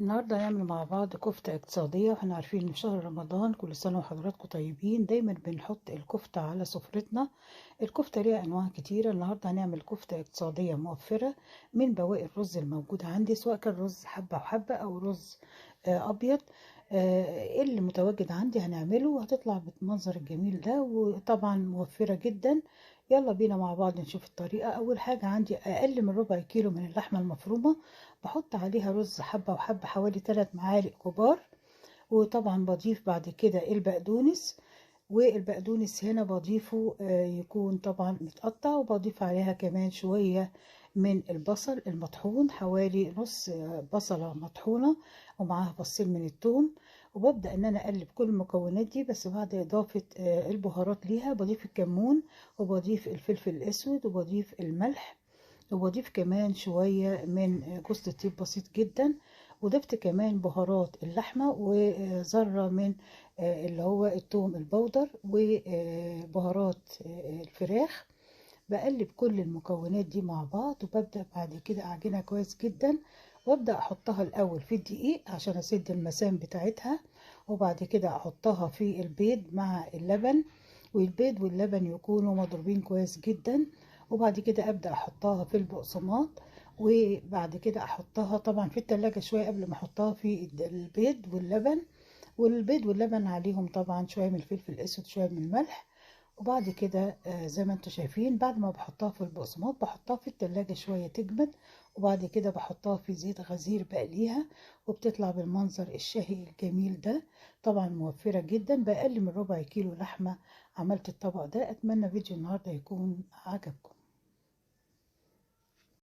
النهارده هنعمل مع بعض كفتة اقتصادية، واحنا عارفين ان في شهر رمضان كل سنة وحضراتكم طيبين دايما بنحط الكفتة على سفرتنا. الكفتة ليها انواع كتيرة. النهارده هنعمل كفتة اقتصادية موفرة من بواقي الرز الموجود عندي، سواء كان رز حبة وحبة او رز ابيض. اللي متواجد عندي هنعمله وهتطلع بالمنظر الجميل ده، وطبعا موفرة جدا. يلا بينا مع بعض نشوف الطريقة. اول حاجة عندي اقل من ربع كيلو من اللحمة المفرومة، بحط عليها رز حبة وحبة حوالي 3 معالق كبار، وطبعا بضيف بعد كده البقدونس، والبقدونس هنا بضيفه يكون طبعا متقطع، وبضيف عليها كمان شوية من البصل المطحون، حوالي نص بصلة مطحونة ومعاها فصين من الثوم. وببدأ ان انا اقلب كل المكونات دي، بس بعد اضافة البهارات ليها. بضيف الكمون، وبضيف الفلفل الاسود، وبضيف الملح، وبضيف كمان شوية من جوز الطيب بسيط جدا، وضفت كمان بهارات اللحمة وذرة من اللي هو الثوم البودر وبهارات الفراخ. بقلب كل المكونات دي مع بعض، وببدأ بعد كده أعجنها كويس جدا، وابدأ أحطها الأول في الدقيق عشان أسد المسام بتاعتها، وبعد كده أحطها في البيض مع اللبن، والبيض واللبن يكونوا مضروبين كويس جدا. وبعد كده أبدأ أحطها في البقسماط، وبعد كده أحطها طبعا في التلاجة شوية قبل ما أحطها في البيض واللبن، والبيض واللبن عليهم طبعا شوية من الفلفل الأسود، شوية من الملح. وبعد كده زي ما انتم شايفين بعد ما بحطها في البقسماط بحطها في التلاجة شوية تجمد، وبعد كده بحطها في زيت غزير بقليها، وبتطلع بالمنظر الشهي الجميل ده. طبعا موفرة جدا، بأقل من ربع كيلو لحمة عملت الطبق ده. أتمنى فيديو النهاردة يكون عجبكم.